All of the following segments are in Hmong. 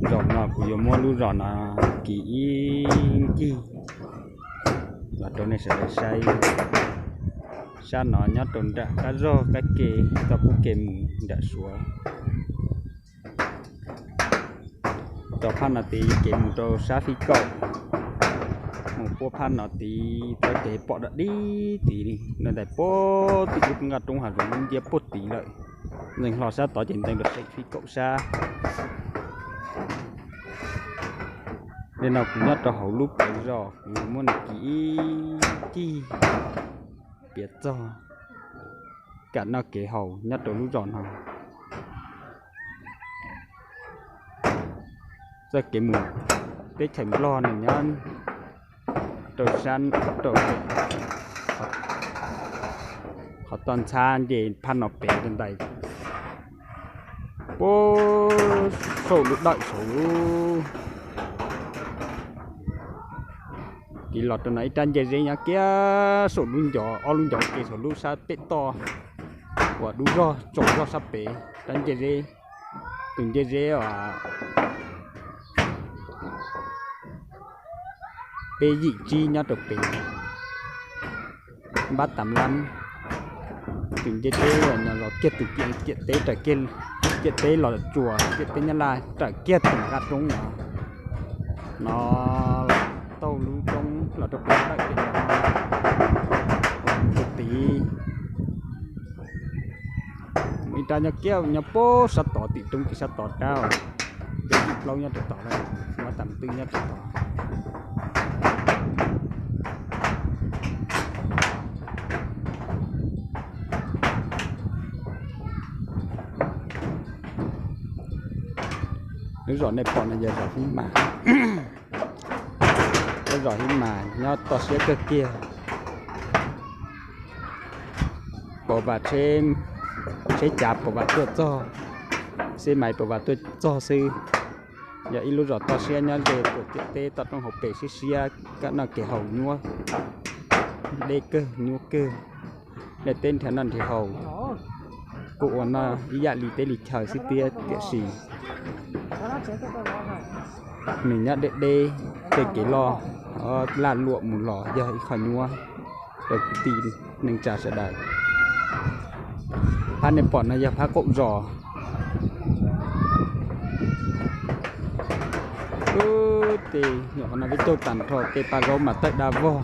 Zaum no kuv yuav muab lub zos no kis ib ncig los rau nej sawv daws saib. Sab no nyob rau nram qab zog qab ke, toj qub ke mus nram Suav. Rau phab no tid kev mus rau sab Fib Kaum, mus puab phab no tid txoj kev pom dam dib tid li no, ntais puag tim lub nqaj roob hav zoov lub ntiab puag tid lawm. Ntxeev hlo sab tod ces ntxeev rau xeem Fib Kaum sab. Li no kuv nyob rau hauv lub plawv zos, kuv yuav muab nws kis ib ncig piav txog kam noj kev haus nyob rau lub zos no. Txoj kev mus teb chaws Nplog nws nyob rau sab rau qhov toj ntxhab nce phab no pem rau ntais puag saum lub dawm saud lub. Kis los rau no ib rab ncej zeb nyob kiag saum lub ncov, ob lub ncov ke saum lub sab pem toj uas dub zog tsaus zog sab pem, rab ncej zeb. Tus ncej zeb uas peb yim tsib nyob rau pem npab tam lab. Tus ncej zeb uas nyob los kiag tus ciam teb raws kiag, ciam teb Los Tsuas, ciam teb Nyab Laj raws kiag tus nqaj roob no, no taug lub roob los rau pem dawm pem no, mus rau tid. Mus ib rab nyob kiag nyob puag sab tod tim roob tim sab tod rab, peb yim plaub nyob rau tod lawm, muab tam twb nyob rau tod. Lub zos nej pom no yog zos Hib Mas. Lub zos Hib Mas nyob toj siab kawg kiag. Pos vas, tsheb cav pos vas tuaj txog, xeb mais pos vas tuaj txog xwb. Yog ib lub zos toj siab nyob ze puag ciam teb toj roob hauv pes siab siab, kam noj kev haus nyuaj, deb kawg nyuaj kawg. Nej teb nrhiav noj nrhiav haus kuj ua noj ib yam li teb li chaw xwb thiab, tiam sis nws nyob deb deb tej kev loj, laj luam mus los yog ib qho nyuaj rau kwv tij neej tsa sawv daws. Phab nej pom no yog phab qaum zos. Ub, tej nyuam qhuav no peb caug tag nrho tej paj zaub mas tawg da vog.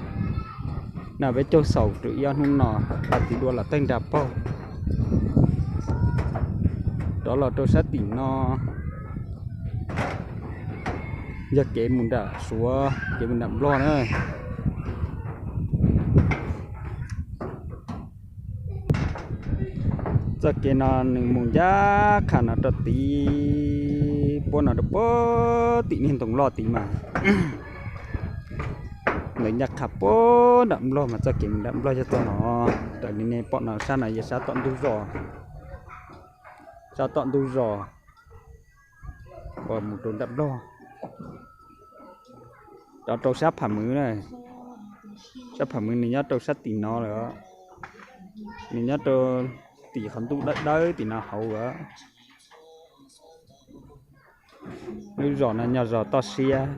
No peb caug xaus rau ib ob hnub no, paj tiv dua los tawg nra paug. Rov los rau sab tim no yog kev mus nram Suav, kev mus nram Nplog na. Txoj kev no nws mus ncaj qha no rau tid, puab no rau puag tim niag ntoo loj tid mas. Lawv ncaj qha puag nram Nplog mas txoj kev mus nram Nplog yog txoj no. Raws li nej pom no sab no yog sab tom ntug zos, sab tom ntug zos uas mus rau nram Nplog. Rov rau sab Pham Mwv na, sab Pham Mwv nws nyob rau sab tim no lawm, nws nyob rau tim qhov ntuj dawb dawb tim no hauv lawm. Lub zos no nyob zos toj siab,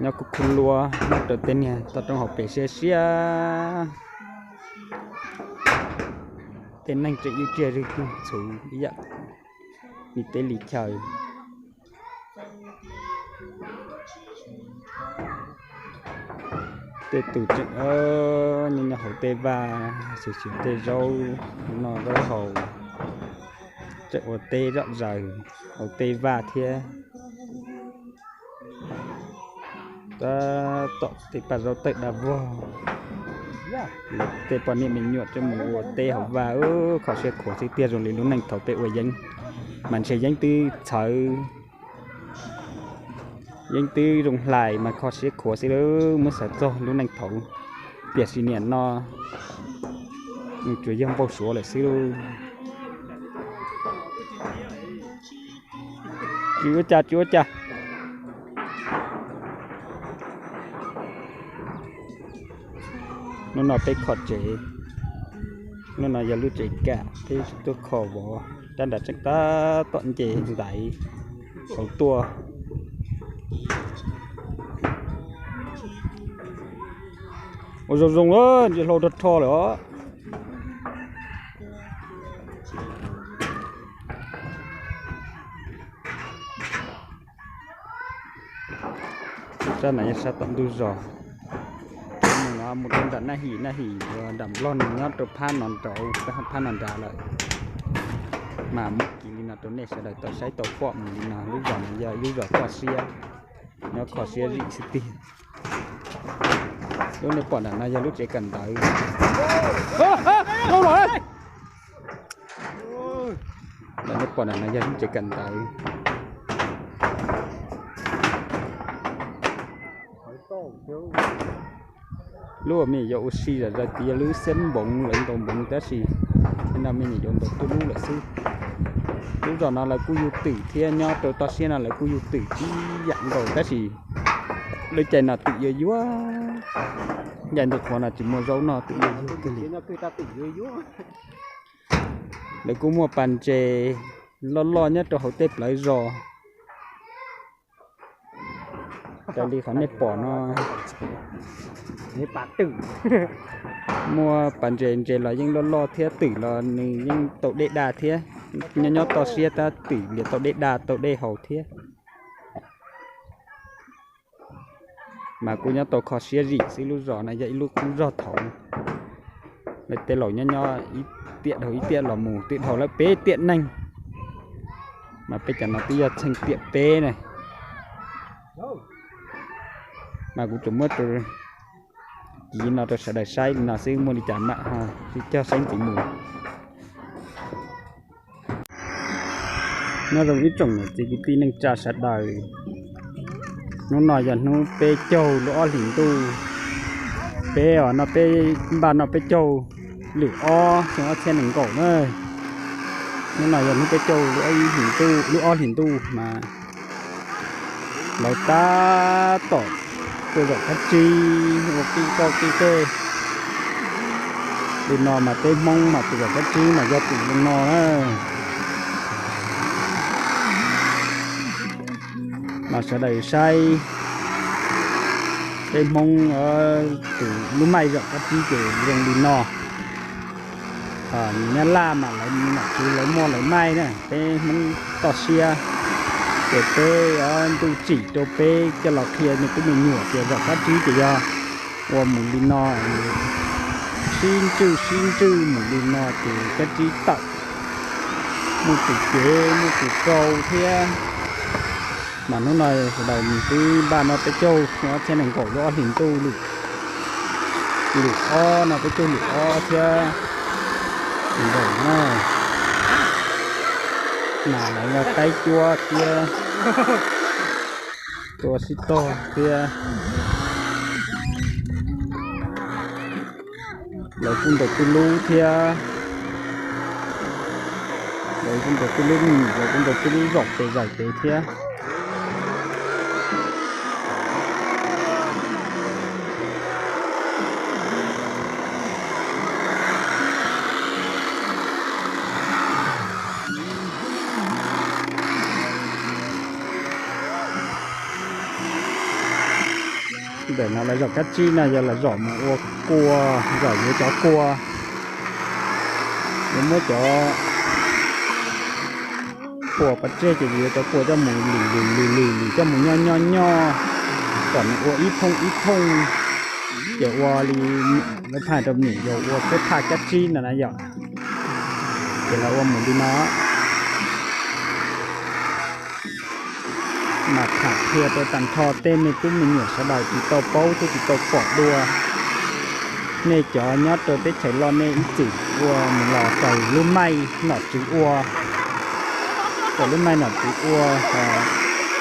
nyob kuj khub luab nyob rau tej niag toj roob hauv pes siab siab. Tej neeg tseem yuj tsiaj zwg txhuv ib yam li teb li chaw. Tej tus tseem nyob nyob hauv tej vaj, xyuas xyuas tej zaub noj zaub haus, tseem ua teb zom zaws hauv tej vaj thiab. Tab tom tej paj zaub tawg da vog, tej poj niam me nyuam tseem mus ua teb hauv vaj, kho siab khuav xwb tiag. Zoo li lub neej thaud peb ua yeeb mas ntshe yeeb twb txhawv, yeeb twb zoo hlais mas kho siab khuav xwb lawm. Muab xav txog lub neej thaud, tiam sis niaj no nws tsuas yog npau suav lawm xwb lauj. Tsis ua cas, tsis ua cas. Hnub no peb kho tsev, hnub no yog lub tsev kam peb tuaj kho vov, rab nrad tseem tab tom nce ntaiv. Saum tuaj. Ua zoo zoo lawm, ntsia hlau rho rho lawm os. Sab no yog sab tom ntug zos. Mus no mus rau nram Naj Him, Naj Him nram Nplog no nyob rau phab no, rau phab no nrad lawm. Mas muab kiv li no rau nej sawv daws tau saib tau pom mus li no. Lub zos no yog ib lub zos toj siab, nyob kho siab zim xwb tiag. Lub nej pom nram no yog lub tsev kawm ntawv. Lub nej pom nram no yog lub tsev kawm ntawv. Lub uas me nyuam yaus ua si zom zaws tid yog lub xiab npoov, lawv ntaus npoov tab sis no me nyuam yaus ntaus tuj lub lawm xwb. Lub zos no lawv kuj yug twm thiab, nyob rau toj siab no lawv kuj yug twm tib yam nkaus tab sis lub caij no twm yuav yuag, caij ntuj qhuav no tsis muaj zaub noj, twm yuav yuag kawg li. Lawv kuj muaj pas ntses loj loj nyob rau hauv tej plawv zos. Raws li qhov nej pom no, muaj pas ntses, ntses los yeej loj loj thiab, twm los nws yeej tau dej da thiab. Nyob nyob toj siab tab twm lias tau dej da tau dej haus thiab. Mas kuj nyob tau kho siab zim xwb. Lub zos no yog ib lub qub zog thaud. Lawv tej laus nyob nyob ib tiam dhau ib tiam los mus twb dhau lawm peb tiam neeg. Mas peb cov no twb yog txheej tiam peb ne. Mas kuv tsuas muab kiv no rau sawv daws saib li no xwb, muaj li cas mam ho sib cog saib ntxiv mus. Nyob zoo ib tsoom niam txiv kwv tij neej tsa sawv daws, hnub no yog hnub peb caug lub ob hlis ntuj. Peb os no peb npaj noj peb caug lwm ob xyoo ob txhiab nees nkaum na. Hnub no yog hnub peb caug lub ob hlis ntuj, lub ob hlis ntuj mas lawv tab tom tuaj zaum kab tsib ua qij toj qij tej. Li no mas peb Hmoob mas tus zaum kab tsib mas yog tus li no na. Mas sawv daws saib, peb Hmoob tus lub maij zaum kab tsib ces zoo li no. Nyab laj mas lawv nom tswv lawv muaj lawv maij na, peb Hmoob toj siab ces peb ntuj tsim rau peb coj los qhia me tub me nyuam tias zaum kab tsib ces yog ua mus li no, sib ntswj sib ntswj mus li no ces kab tsib tawm, muaj tus cev muaj tus rau thiab. Mas hnub no sawv daws mus twb npaj no peb caug ob txhiab nees nkaum lub ob hlis ntuj lwm, lwm ob no peb caug lwm ob thiab nkaum na. Mas lawv yog qaib cuab thiab tua sib tog thiab. Lawv kuj ntaus tuj lub thiab. Lawv kuj ntaus tuj lub, lawv kuj ntaus tuj lub zaum pes zaum pes thiab. Ntawm no lawv zaum kab tsib no yog lawv zaum mus ua kua, zaum yuav cov kua, yuav muab cov puas pov tseg ces yuav cov puas coj mus lwm lwm lwm lwm lwm coj mus nyoj nyoj nyoj kom nws ua ib thooj ib thooj. Ces ua li lawv phaj rau me nyuam yaus ua peb phaj kab tsib no na yom. Ces lawv ua mus li no. Mas tham qhia rau tag nrho tej me tub me nyuam sawv daws tsis tau paub thiab tsis tau pom dua. Nej cov nyob rau teb chaws loj nej ib txwm ua mus los raws lub maij nom tswv ua, raws lub maij nom tswv ua.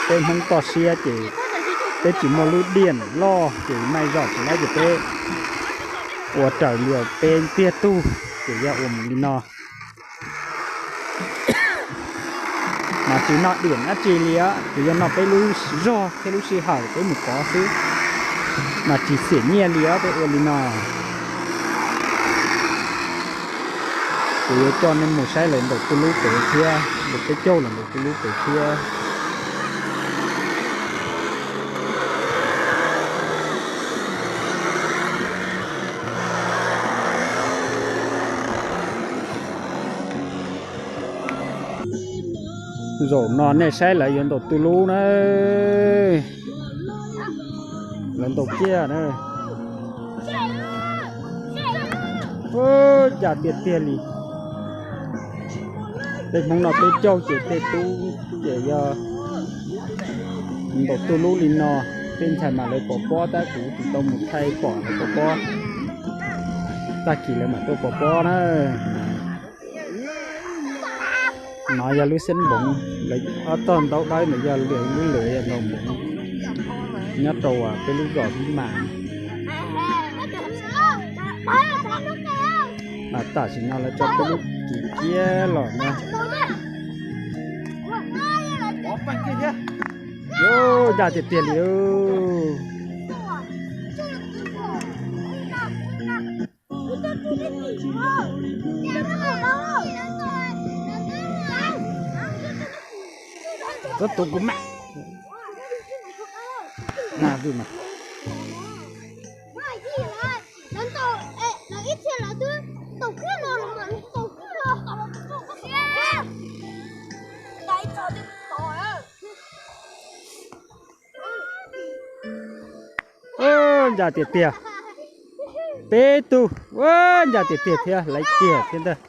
Peb Hmoob toj siab ces peb tsis muaj lub diam loj ces maij zom tsis laib ces peb ua raws li peb ntiag tug ces yog ua mus li no. Mas tsis noj diam dab tsi li, tsuas yog noj peb lub zog thiab lub sij hawm peb mus kov xwb. Mas tsis xiam nyiaj li os peb ua li no. Kuv yuav coj nej mus saib lawv ntaus tuj lub pem thiab, lawv peb caug los ntaus tuj lub pem thiab. Zaum no nej saib lawv yuav ntaus tuj lub na, lawv ntaus kiag na. Ncaj tiag tiag li. Tej Hmoob no peb caug ces tej tub ces yog ntaus tuj lub li no. Tej ntxhais mas lawv pov pob tab kuv tsis tau mus thaij pom lawv pov pob. Tag kis lawv mam tuaj pov pob na. No yog lub xiab npoov, lawv ob txoj ntaub dawb ntawd yog lwm lub lwm yog ntaus npoov nyob rau peb lub zos Hmoob Mas. Mas tam sim no lawv tso peb lub kis ciab los na. Ncaj tiag tiag li. Txhob tua kuv mas. Ncaj tiag tiag. Peb tug, ncaj tiag tiag thiab, laiv kiag thiab ntag.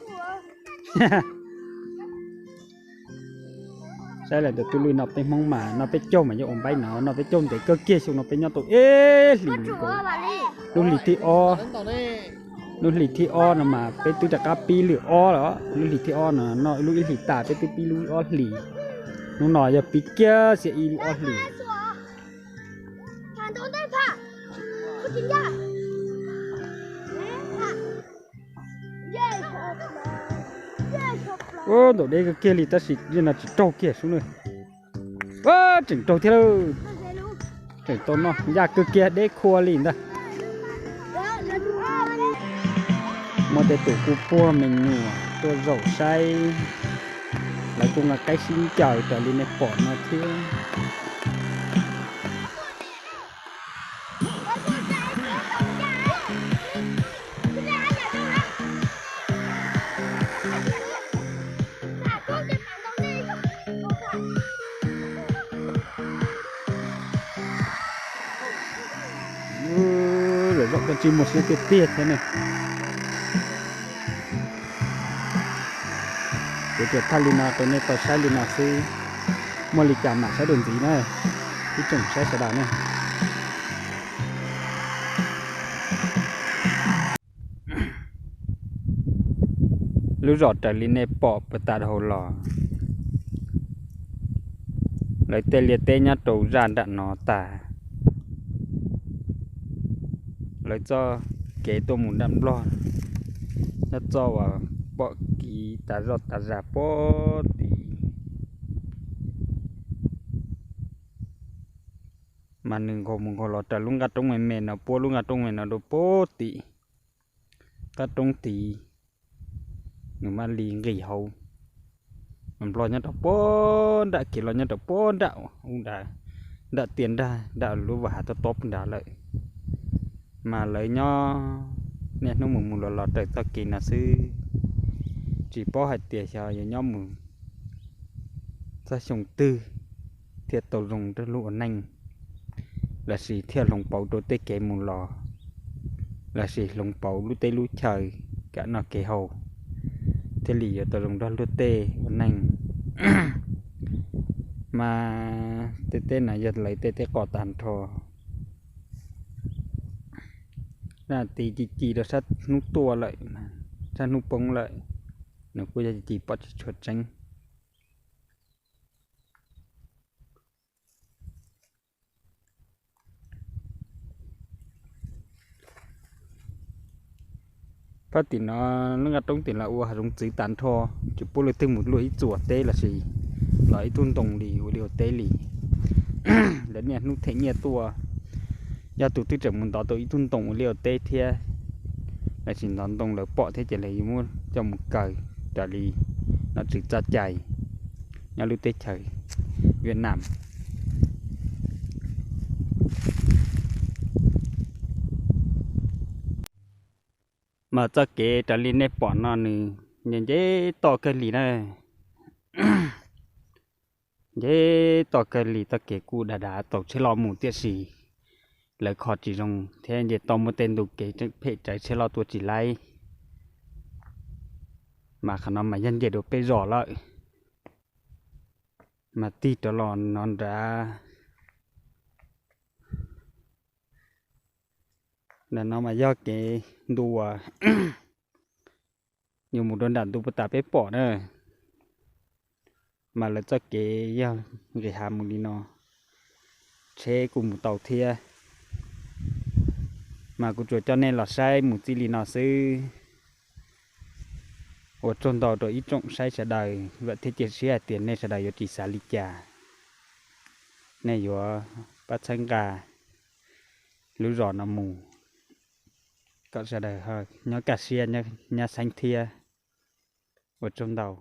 Saib lawm ntawm tuj lub no peb Hmoob mas no peb caug mas yuav ua npaib no, no peb caug ntev kawg kiag xyoo no peb nyob tau ib hlis. Lub hlis thib ob, lub hlis thib ob no mas peb twb rov qab pib lwm ob lawm. Lub hlis thib ob no noj lub ib hlis tas peb twb pib lub ob hlis. Hnub no yog pib kiag xiab ib lub ob hlis. Ntaus deb kawg kiag li tab sis yeej no tsis raug kiag sub na. Tseem raug thiab lawm. Tseem tau noj ncaj kawg kiag deb khua li ntag. Muaj tej tus kuj puag me nyuam tuaj zaum saib, lawv kuj nqa qaib sib ncaws raws li nej pom no thiab. Lawv zaum tau tsis muaj siab tiag tiag thiab ne. Kuv tsuas thaij li no rau nej tau saib li no xwb, muaj li cas mam saib dua ntxiv na, ib tsoom saib sawv daws ne. Lub zos raws li nej pom puag ta dhau los, lawv tej liaj teb nyob rau zaj nram no tas. Lawv txoj kev tuaj mus nram Nplog, nyob txoj uas pom kev tas zoj tas zag puag tim, mas nws nkaug mus nkaug los raws lub nqaj roob me me no, puab lub nqaj roob me no rau puag tim qab roob tid, nws mam li nqis hauv. Nplog nyob rau puag nram, kev los nyob rau puag nram ub nrad, nram tiaj nrag nram lub vaj hav tob tob nrad lawm. Mas lawv nyob niaj hnub mus mus los los raws txoj kev no xwb, tsis paub hais tias xyov yuav nyob mus txog xyoo twg thiaj tau zoo rau lub ua neej, lossis thiaj hloov pauv rau tej kev mus los, lossis hloov pauv lub teb lub chaw, kev noj kev haus, thiaj li yuav tau zoo nrog luag tej ua neej. Mas tej teb no yog lawv tej teb qos tag nrho. Nag hmo ci ci rau sab hnub tuaj lawm, sab hnub poob lawm, nws kuj yog ci ci pom tsis tshua tseeb. Phab tim no lub nqaj roob tim los ua hav zoov txwv tag nrho, tsis pub leej twg mus luaj ib txuas teb lossis los ib tug ntoo li ua liaj ua teb li. Lawv niaj hnub them nyiaj tuaj, yog tus twb tseem mus ntov tau ib tug ntoo ua liaj ua teb thiab, lossis ntov ntoo lawv pom thiab ces lawv yuav muab coj mus kaw raws li nom tswv txoj cai nyob lub teb chaws Vietnam. Mas txoj kev raws li nej pom no nws nce nce toj kawg li na. Nce toj kawg li, txoj kev kuj dav dav, tau tsheb loj mus tiam sis lawv kho tsis zoo thiab nce toj muaj tej ntu kev tseem phem, rawv tsheb loj tuaj tsis laib. Mas qhov no mas yog nce dua peb zos lawm, mas tig rov los no nrad. Ntawm no mas yog kev ntu uas yuav mus rau nram ntu puag ta peb pom na. Mas lawv txoj kev yog nqis hav mus li no, tsheb kuj mus tau thiab. Mas kuv tsuas coj nej los saib mus txij li no xwb. Ua tsaug ntau rau ib tsoom saib sawv daws, vam thiab cia siab hais tias nej sawv daws yuav tsis xav li cas, nej yuav pab txhawb nqa lub zos no mus, kom sawv daws nyob kaj siab nyab xeeb thiab. Ua tsaug ntau.